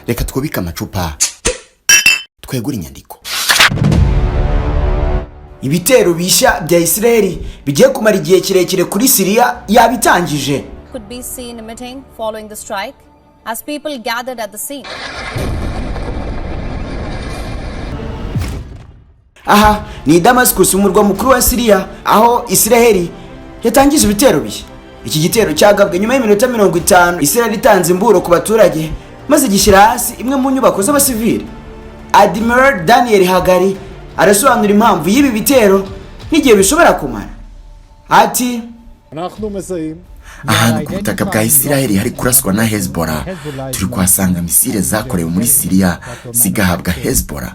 Reka twubike amacupa, twegure inyandiko. Ibitero bishya bya Isiraheli bigiye kumara igihe kirekire kuri Siriya yabitangije. Could be seen emitting following the strike as people gathered at the scene. Aha ni i Damascus, umurwa mukuru wa Siriya, aho Isiraheli yatangije ibitero bishya. Iki gitero cyagabwe nyuma y'iminota 50 Isiraheli itanze imburo ku baturage, maze gishyira hasi imwe mu nyubako z'abasivili. Admiral Daniel Hagari arasobanura impamvu y'ibi bitero n'igihe bishobora kumara, ati: Ahantu ku butaka bwa Isiraheli hari kuraswa na Hezbollah, turi kuhasanga misile zakorewe muri Siriya zigahabwa Hezbollah.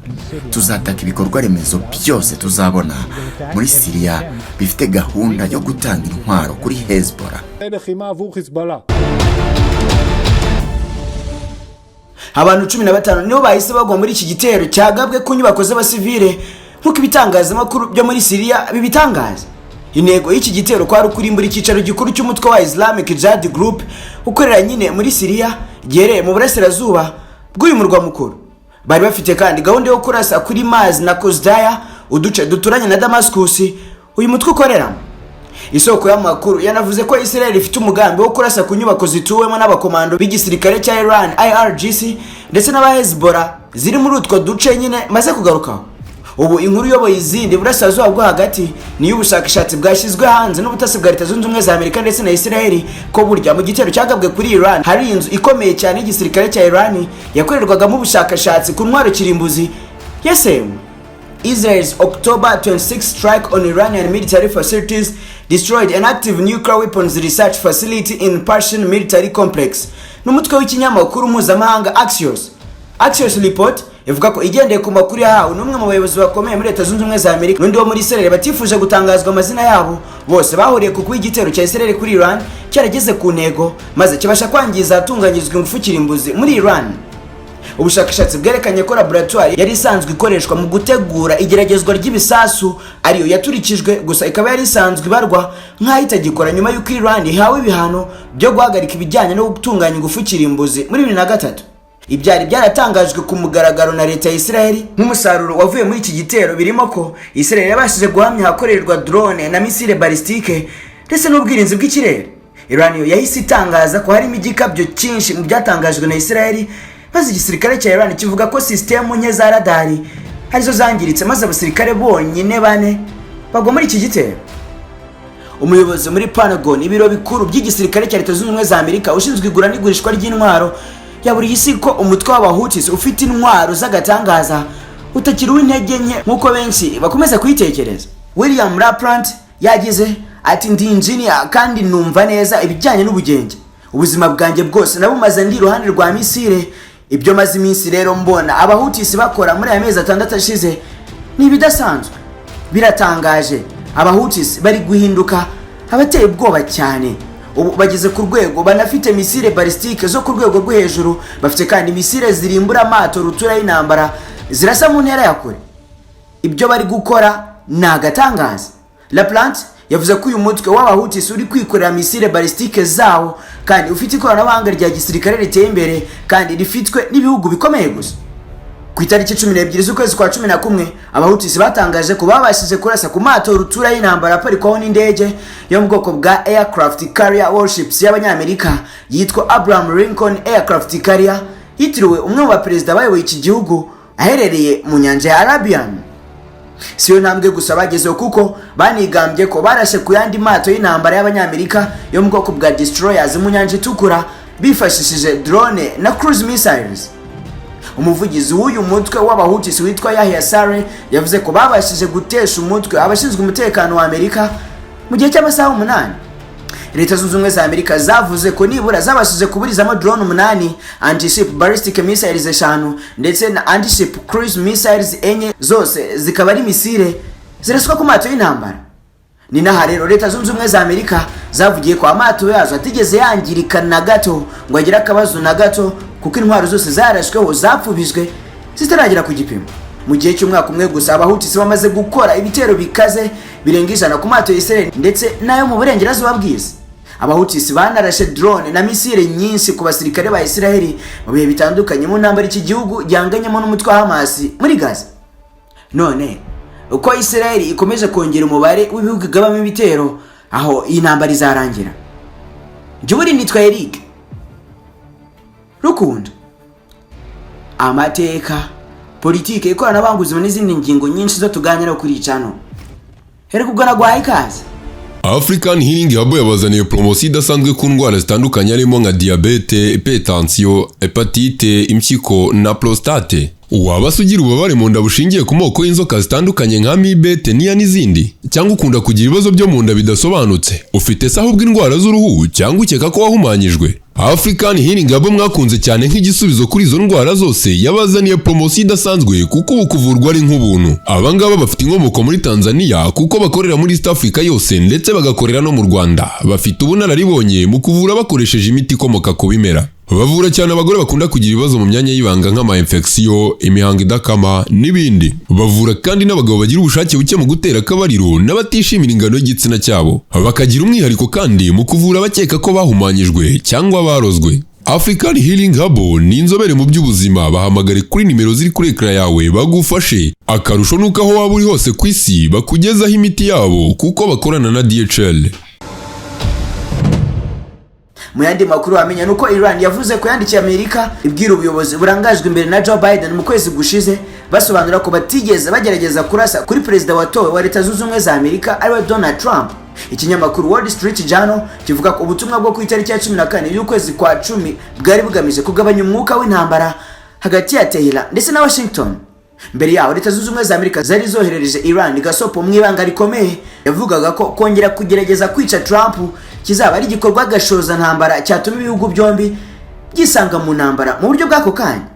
Tuzataka ibikorwa remezo byose tuzabona muri Siriya bifite gahunda yo gutanga intwaro kuri Hezbollah. Abantu 15 nibo bahise bagwa muri iki gitero cyagabwe ku nyubako z'abasivile, nk'uko ibitangazamakuru byo muri Siriya bibitangaza. Intego y'iki gitero kwari ukurimbura icyicaro gikuru cy'umutwe wa Islamic Jihad Group ukorera nyine muri Siriya, giherereye mu burasirazuba bw'uyu murwa mukuru. Bari bafite kandi gahunda yo kurasa kuri Mazi na Kozdaya, uduce duturanye na Damascus uyu mutwe ukoreramo. Isoko y'amakuru yanavuze ko Israel ifite umugambi wo kurasa ku nyubako zituwemo n'abakomando b'igisirikare cya Iran IRGC ndetse n'aba Hezbollah ziri muri utwo duce nyine maze kugarukaho. Ubu inkuru iyoboye izindi burasirazuba bwo hagati ni iy'ubushakashatsi bwashyizwe hanze n'ubutasi bwa Leta Zunze Ubumwe za Amerika ndetse na Israel, ko burya mu gitero cyagabwe kuri Iran hari inzu ikomeye cyane y'igisirikare cya Iran yakorerwagamo ubushakashatsi ku ntwaro kirimbuzi yasenywe. Israel's October 26 strike on Iranian military facilities destroyed an active nuclear weapons research facility in Parchin military complex. N'umutwe w'ikinyamakuru mpuzamahanga Axios. Axios report ivuga ko igendeye ku makuru yahawe n'umwe mu bayobozi bakomeye muri Leta Zunze Ubumwe za Amerika n'undi wo muri Israel batifuje gutangazwa amazina yabo, bose bahuriye ku kuba igitero cya Israel kuri Iran cyarageze ku ntego, maze kibasha kwangiza ahatunganyirizwa ingufu kirimbuzi muri Iran. Ubushakashatsi bwerekanye ko laboratwari yari isanzwe ikoreshwa mu gutegura igeragezwa ry'ibisasu ariyo yaturikijwe, gusa ikaba yari isanzwe ibarwa nk'aho itagikora nyuma y'uko Iran ihawe ibihano byo guhagarika ibijyanye no gutunganya ingufu kirimbuzi muri 2003. Ibyari byaratangajwe ku mugaragaro na leta ya Israel nk'umusaruro wavuye muri iki gitero birimo ko Israel yabashije guhamya ahakorerwa drone na misile balistike ndetse n'ubwirinzi bw'ikirere. Iran yo yahise itangaza ko harimo igikabyo cyinshi mu byatangajwe na Israel, maze igisirikare cya Iran kivuga ko sisitemu nke za radari arizo zangiritse, maze abasirikare bonyine bane bagwa muri iki gitero. Umuyobozi muri Pentagon, ibiro bikuru by'igisirikare cya Leta Zunze Ubumwe za Amerika, ushinzwe igura n'igurishwa ry'intwaro, yaburiye isi ko umutwe w'Abahutis ufite intwaro z'agatangaza utakiri uw'intege nke nk'uko benshi bakomeza kuyitekereza. William Laplante yagize ati: "Ndi injiniya kandi numva neza ibijyanye n'ubugenge. Ubuzima bwanjye bwose nabumaze ndi iruhande rwa misile. Ibyo maze iminsi rero mbona Abahutisi bakora muri aya mezi 6 ashize ni ibidasanzwe, biratangaje. Abahutisi bari guhinduka abateye ubwoba cyane. Ubu bageze ku rwego banafite misile balistike zo ku rwego rwo hejuru. Bafite kandi misile zirimbura amato rutura y'intambara zirasa mu ntera ya kure. Ibyo bari gukora ni agatangaza." Laplante yavuze ko uyu mutwe w'Abahutisi uri kwikorera misile balistike zawo kandi ufite ikoranabuhanga rya gisirikare riteye imbere kandi rifitwe n'ibihugu bikomeye gusa. Ku itariki 12 z'ukwezi kwa 11, Abahutisi batangaje ko babashije kurasa ku mato rutura y'intambara aparikwaho n'indege yo mu bwoko bwa aircraft carrier warships y'Abanyamerika yitwa Abraham Lincoln aircraft carrier, yitiriwe umwe mu baperezida bayoboye iki gihugu, aherereye mu nyanja ya Arabian. Si yo ntambwe gusa bagezeho, kuko banigambye ko barashe ku yandi mato y'intambara y'Abanyamerika yo mu bwoko bwa destroyers mu nyanja Itukura bifashishije drone na cruise missiles. Umuvugizi w'uyu mutwe w'Abahutisi witwa Yahya Sare yavuze ko babashije gutesha umutwe abashinzwe umutekano wa Amerika mu gihe cy'amasaha 8. Leta Zunze Ubumwe za Amerika zavuze ko nibura zabashije kuburizamo drone 8, anti-ship ballistic missiles 5 ndetse na anti-ship cruise missiles 4, zose zikaba ari misile ziraswa ku mato y'intambara. Ni naha rero Leta Zunze Ubumwe za Amerika zavugiye ko amato yazo atigeze yangirika na gato ngo agire akabazo na gato, kuko intwaro zose zarashweho zapfubijwe zitaragera ku gipimo. Mu gihe cy'umwaka umwe gusa, Abahutisi bamaze gukora ibitero bikaze birenga 100 ku mato ya Israel ndetse n'ayo mu burengerazuba bw'isi. Abahutisi banarashe drone na misile nyinshi ku basirikare ba Isiraheli mu bihe bitandukanye mu ntambara iki gihugu gihanganyemo n'umutwe wa Hamas muri Gaza. None uko Isiraheli ikomeje kongera umubare w'ibihugu igabamo ibitero, aho iyi ntambara izarangira? Njye nitwa Eric Rukundo. Amateka, politike, ikoranabuhanga, ubuzima n'izindi ngingo nyinshi zo tuganiraho kuri iyi channel. Hereka ubwo naguhaye ikaze. African Healing Hub yabazaniye poromosiyo idasanzwe ku ndwara zitandukanye, harimo nka diyabete, hypertension, hépatite, impyiko na prostate. Waba se ugira ububabare mu nda bushingiye ku moko y'inzoka zitandukanye nka amibe, teniya n'izindi? Cyangwa ukunda kugira ibibazo byo mu nda bidasobanutse? Ufite se ahubwo indwara z'uruhu, cyangwa ukeka ko wahumanyijwe? African Healing Hub mwakunze cyane nk'igisubizo kuri izo ndwara zose yabazaniye poromosiyo idasanzwe, kuko ubu kuvurwa ari nk'ubuntu. Aba ngaba bafite inkomoko muri Tanzania, kuko bakorera muri East Africa yose ndetse bagakorera no mu Rwanda. Bafite ubunararibonye mu kuvura bakoresheje imiti ikomoka ku bimera. Bavura cyane abagore bakunda kugira ibibazo mu myanya y'ibanga nk'ama infection, imihango idakama n'ibindi. Bavura kandi n'abagabo bagira ubushake buke mu gutera akabariro n'abatishimira ingano y'igitsina cyabo. Bakagira umwihariko kandi mu kuvura abakeka ko bahumanyijwe cyangwa barozwe. African Healing Hub ni inzobere mu by'ubuzima. Bahamagare kuri nimero ziri kuri écran yawe bagufashe. Akarusho nuko aho waba uri hose ku isi bakugezaho imiti yabo, kuko bakorana na DHL. Mu yandi makuru wamenya nuko Iran yavuze ko yandikiye Amerika ibwira ubuyobozi burangajwe imbere na Joe Biden mu kwezi gushize, basobanura ko batigeze bagerageza kurasa kuri perezida watowe wa Leta Zunze Ubumwe za Amerika, ariwe Donald Trump. Ikinyamakuru Wall Street Journal kivuga ko ubutumwa bwo ku itariki ya 14 y'ukwezi kwa 10 bwari bugamije kugabanya umwuka w'intambara hagati ya Tehran ndetse na Washington. Mbere yaho, Leta Zunze Ubumwe za Amerika zari zoherereje Iran gasopo mu ibanga rikomeye yavugaga ko kongera kugerageza kwica Trump kizaba ari igikorwa gashoza ntambara cyatuma ibihugu byombi byisanga mu ntambara mu buryo bw'ako kanya.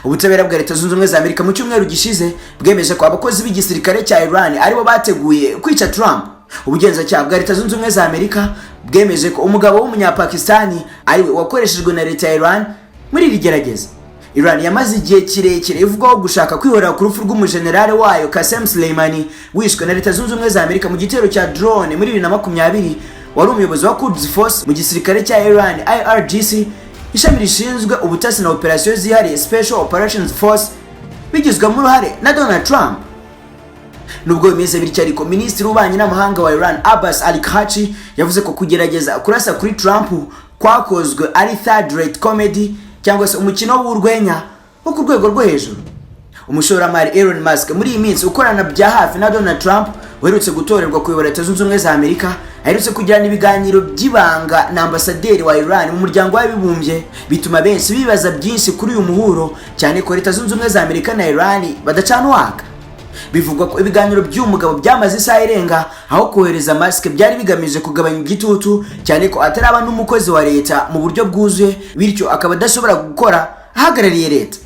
Ubutabera bwa Leta Zunze Ubumwe za Amerika mu cyumweru gishize bwemeje ko abakozi b'igisirikare cya Iran aribo bateguye kwica Trump. Ubugenzacyaha bwa Leta Zunze Ubumwe za Amerika bwemeje ko umugabo w'Umunyapakistani ariwe wakoreshejwe na leta ya Iran muri iri gerageza. Iran yamaze igihe kirekire ivugwaho gushaka kwihorera ku rupfu rw'umujenerali wayo Qasem Soleimani, wishwe na Leta Zunze Ubumwe za Amerika mu gitero cya drone muri 2020, wari umuyobozi wa Quds Force mu gisirikare cya Iran, IRGC, ishami rishinzwe ubutasi na operasiyo zihariye, Special Operations Force, bigizwemo uruhare na Donald Trump. Nubwo bimeze bityo ariko, minisitiri w'ububanyi n'amahanga wa Iran, Abbas Araghchi, yavuze ko kugerageza kurasa kuri Trump kwakozwe ari third rate comedy, cyangwa se umukino w'urwenya wo ku rwego rwo hejuru. Umushoramari Elon Musk, muri iyi minsi ukorana bya hafi na Donald Trump uherutse gutorerwa kuyobora Leta Zunze Ubumwe za Amerika, aherutse kugirana ibiganiro by'ibanga na ambasaderi wa Iran mu Muryango w'Abibumbye, bituma benshi bibaza byinshi kuri uyu muhuro, cyane ko Leta Zunze Ubumwe za Amerika na Iran badacana uwaka. Bivugwa ko ibiganiro by'uyu mugabo byamaze isaha irenga, aho kohereza Musk byari bigamije kugabanya igitutu, cyane ko ataraba n'umukozi wa leta mu buryo bwuzuye, bityo akaba adashobora gukora ahagarariye leta.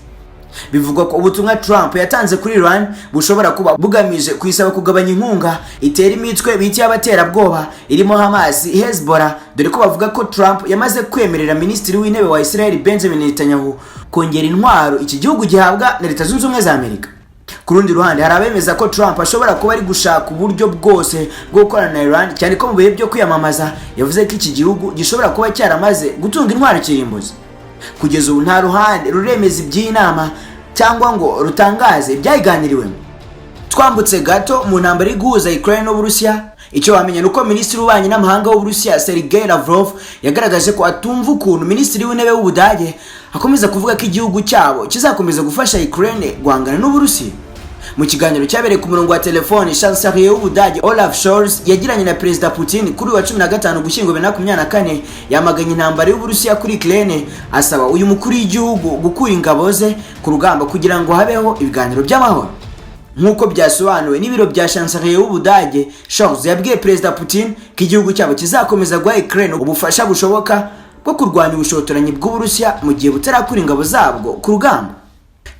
Bivugwa ko ubutumwa Trump yatanze kuri Iran bushobora kuba bugamije kuyisaba kugabanya inkunga itera imitwe bita y'abaterabwoba irimo Hamas, Hezbollah, dore ko bavuga ko Trump yamaze kwemerera minisitiri w'intebe wa Israel, Benjamin Netanyahu, kongera intwaro iki gihugu gihabwa na Leta Zunze Ubumwe za Amerika. Ku rundi ruhande, hari abemeza ko Trump ashobora kuba ari gushaka uburyo bwose bwo gukorana na Iran, cyane ko mu bihe byo kwiyamamaza yavuze ko iki gihugu gishobora kuba cyaramaze gutunga intwaro kirimbuzi. Kugeza ubu nta ruhande ruremeza iby'iyi nama cyangwa ngo rutangaze ibyayiganiriwemo. Twambutse gato mu ntambara iri guhuza Ukraine n'Uburusiya, icyo wamenya ni uko minisitiri w'ububanyi n'amahanga w'Uburusiya, Sergei Lavrov, yagaragaje ko atumva ukuntu minisitiri w'intebe w'Ubudage akomeza kuvuga ko igihugu cyabo kizakomeza gufasha Ukraine guhangana n'Uburusiya. Mu kiganiro cyabereye ku murongo wa telefone Chancelier w'Ubudage Olaf Scholz yagiranye na Perezida Putin kuri uyu wa 15 Ugushyingo 2024, yamaganye intambara y'Uburusiya kuri Ukraine, asaba uyu mukuru w'igihugu gukura ingabo ze ku rugamba kugira ngo habeho ibiganiro by'amahoro. Nk'uko byasobanuwe n'ibiro bya Chancelier w'Ubudage, Scholz yabwiye Perezida Putin ko igihugu cyabo kizakomeza guha Ukraine ubufasha bushoboka bwo kurwanya ubushotoranyi bw'Uburusiya mu gihe butarakura ingabo zabwo ku rugamba.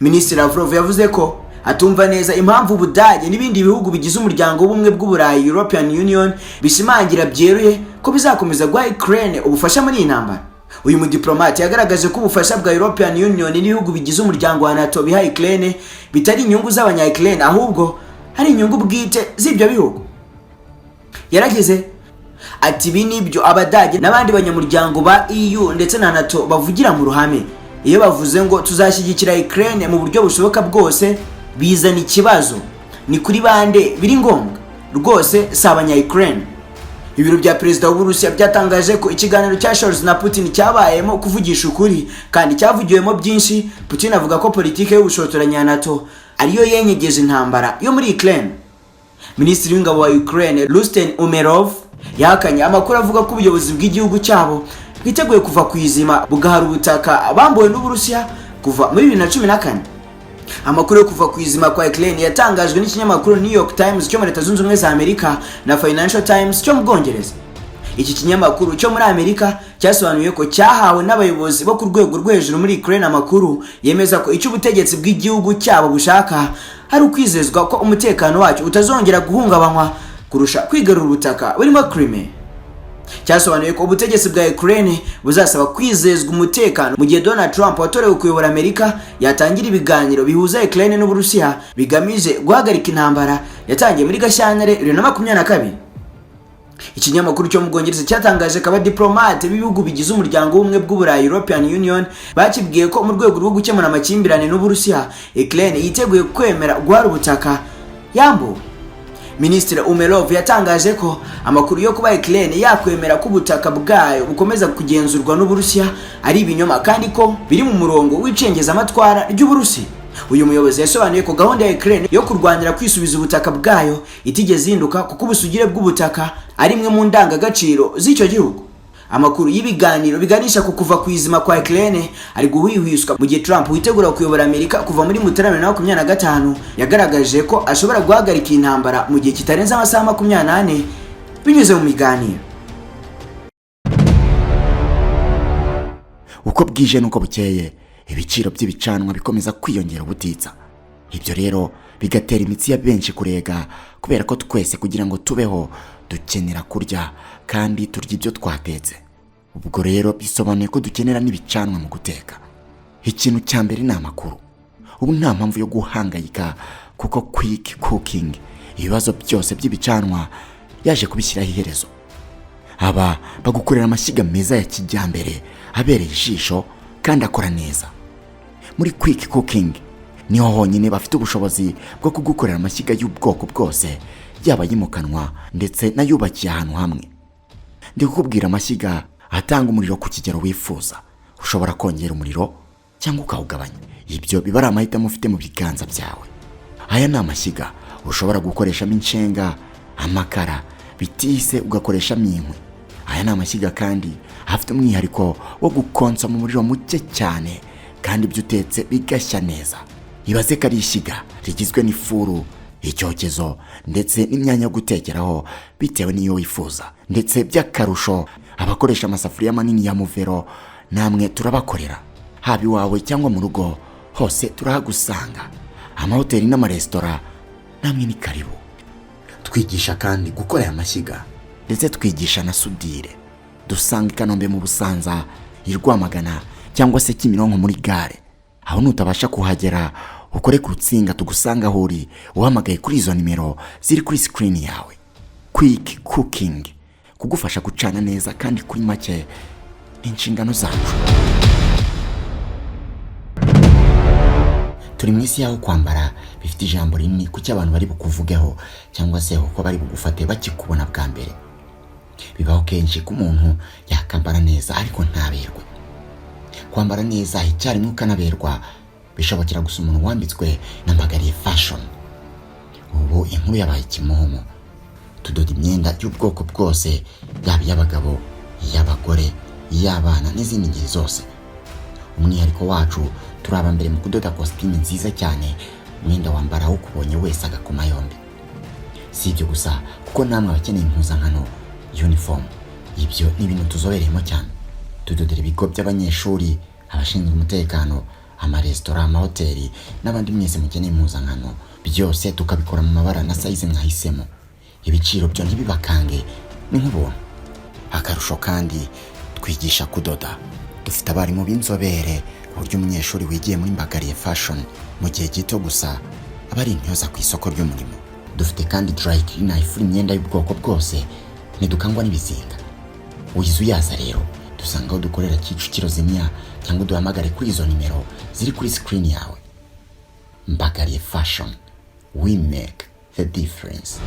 Minisitiri Lavrov yavuze ko atumva neza impamvu Ubudage n'ibindi bihugu bigize Umuryango w'Ubumwe bw'Uburayi, European Union, bishimangira byeruye ko bizakomeza guha Ukraine ubufasha muri iyi ntambara. Uyu mudiplomate yagaragaje ko ubufasha bwa European Union n'ibihugu bigize umuryango wa NATO biha Ukraine bitari inyungu z'abanya Ukraine, ahubwo hari inyungu bwite z'ibyo bihugu. Yaragize Ati: "Ibi nibyo Abadage n'abandi banyamuryango ba EU ndetse na NATO bavugira mu ruhame. Iyo bavuze ngo tuzashyigikira Ukraine mu buryo bushoboka bwose, bizana ikibazo. Ni kuri bande biri ngombwa? Rwose si abanya Ukraine." Ibiro bya perezida w'Uburusiya byatangaje ko ikiganiro cya Scholz na Putin cyabayemo kuvugisha ukuri kandi cyavugiwemo byinshi. Putin avuga ko politike y'ubushotoranyi ya NATO ariyo yenyegeje intambara yo muri Ukraine. Minisitiri w'ingabo wa Ukraine, Rustem Umerov, yahakanye amakuru avuga ko ubuyobozi bw'igihugu cyabo bwiteguye kuva ku izima bugahara ubutaka bambuwe n'Uburusiya kuva muri 2014. Amakuru yo kuva ku izima kwa Ukraine yatangajwe n'ikinyamakuru New York Times cyo muri Leta Zunze Ubumwe za Amerika na Financial Times cyo mu Bwongereza. Iki kinyamakuru cyo muri Amerika cyasobanuye ko cyahawe n'abayobozi bo ku rwego rwo hejuru muri Ukraine amakuru yemeza ko icyo ubutegetsi bw'igihugu cyabo bushaka ari ukwizezwa ko umutekano wacyo utazongera guhungabanywa kurusha kwigarura ubutaka burimo Crimea. Cyasobanuye ko ubutegetsi bwa Ukraine buzasaba kwizezwa umutekano mu gihe Donald Trump watorewe kuyobora Amerika yatangira ibiganiro bihuza Ukraine n'Uburusiya bigamije guhagarika intambara yatangiye muri Gashyantare 2022. Ikinyamakuru cyo mu Bwongereza cyatangaje ko abadiplomate b'ibihugu bigize Umuryango w'Ubumwe bw'Uburayi, European Union, bakibwiye ko mu rwego rwo gukemura amakimbirane n'Uburusiya, Ukraine yiteguye kwemera guhara ubutaka yambuwe. Minisitiri Umerov yatangaje ko amakuru yo kuba Ukraine yakwemera ko ubutaka bwayo bukomeza kugenzurwa n'Uburusiya ari ibinyoma kandi ko biri mu murongo w'icengezamatwara ry'Uburusiya. Uyu muyobozi yasobanuye ko gahunda ya Ukraine yo kurwanira kwisubiza ubutaka bwayo itigeze ihinduka, kuko ubusugire bw'ubutaka ari imwe mu ndangagaciro z'icyo gihugu. Amakuru y'ibiganiro biganisha ku kuva ku izima kwa Ukraine ari guhwihwiswa mu gihe Trump witegura kuyobora Amerika kuva muri Mutarama 2025 yagaragaje ko ashobora guhagarika iyi ntambara mu gihe kitarenze amasaha 24 binyuze mu biganiro. Uko bwije n'uko bukeye, ibiciro by'ibicanwa bikomeza kwiyongera ubutitsa. Ibyo rero bigatera imitsi ya benshi kurega, kubera ko twese kugira ngo tubeho dukenera kurya, kandi turya ibyo twatetse. Ubwo rero bisobanuye ko dukenera n'ibicanwa mu guteka. Ikintu cya mbere ni amakuru. Ubu nta mpamvu yo guhangayika, kuko Quick Cooking ibibazo byose by'ibicanwa yaje kubishyiraho iherezo. Aba bagukorera amashyiga meza ya kijyambere abereye ijisho kandi akora neza. Muri Quick Cooking niho honyine bafite ubushobozi bwo kugukorera amashyiga y'ubwoko bwose, yaba ayimukanwa ndetse n'ayubakiye ahantu hamwe. Ndi kukubwira amashyiga atanga umuriro ku kigero wifuza. Ushobora kongera umuriro cyangwa ukawugabanya, ibyo biba ari amahitamo ufite mu biganza byawe. Aya ni amashyiga ushobora gukoreshamo inshenga, amakara, bitise ugakoreshamo inkwi. Aya ni amashyiga kandi afite umwihariko wo gukonsa mu muriro muke cyane, kandi ibyo utetse bigashya neza. Ibaze ko ari ishyiga rigizwe n'ifuru, icyokezo ndetse n'imyanya yo gutekeraho bitewe n'iyo wifuza. Ndetse by'akarusho, abakoresha amasafuriya manini ya muvero namwe turabakorera. Haba iwawe cyangwa mu rugo, hose turahagusanga. Amahoteli n'amaresitora namwe ni karibu. Twigisha kandi gukora aya mashyiga, ndetse twigisha na sudire. Dusanga i Kanombe mu Busanza, i Rwamagana cyangwa se Kimironko muri gare. Aho nutabasha kuhagera, ukore ku rutsinga tugusanga aho uri, uhamagaye kuri izo nimero ziri kuri sikirini yawe. Quick Cooking, kugufasha gucana neza kandi kuri make ni inshingano zacu. Turi mu isi y'aho kwambara bifite ijambo rinini ku cyo abantu bari bukuvugeho cyangwa se uko bari bugufate bakikubona bwa mbere. Bibaho kenshi ko umuntu yakambara neza ariko ntaberwe. Kwambara neza icyarimwe ukanaberwa bishobokera gusa umuntu wambitswe na Mbagariye Fashion. Ubu inkuru yabaye kimomo. Tudoda imyenda y'ubwoko bwose, yaba iy'abagabo, iy'abagore, iy'abana n'izindi ngeri zose. Umwihariko wacu, turi aba mbere mu kudoda kositimu nziza cyane, umwenda wambara ukubonye wese agakoma yombi. Si ibyo gusa, kuko namwe abakeneye impuzankano, uniform, ibyo ni ibintu tuzobereyemo cyane. Tudodera ibigo by'abanyeshuri, abashinzwe umutekano, amaresitora, amahoteli n'abandi mwese mukeneye impuzankano. Byose tukabikora mu mabara na size mwahisemo. Ibiciro byo ntibibakange, ni nk'ubuntu. Akarusho kandi, twigisha kudoda. Dufite abarimu b'inzobere, ku buryo umunyeshuri wigiye muri Mbagariye Fashion mu gihe gito gusa aba ari intyoza ku isoko ry'umurimo. Dufite kandi dry cleaner ifura imyenda y'ubwoko bwose. Ntidukangwa n'ibizinga. Wizuyaza rero, dusanga aho dukorera Kicukiro Zimya, cyangwa duhamagare kuri izo nimero ziri kuri screen yawe. Mbagariye Fashion, we make the difference.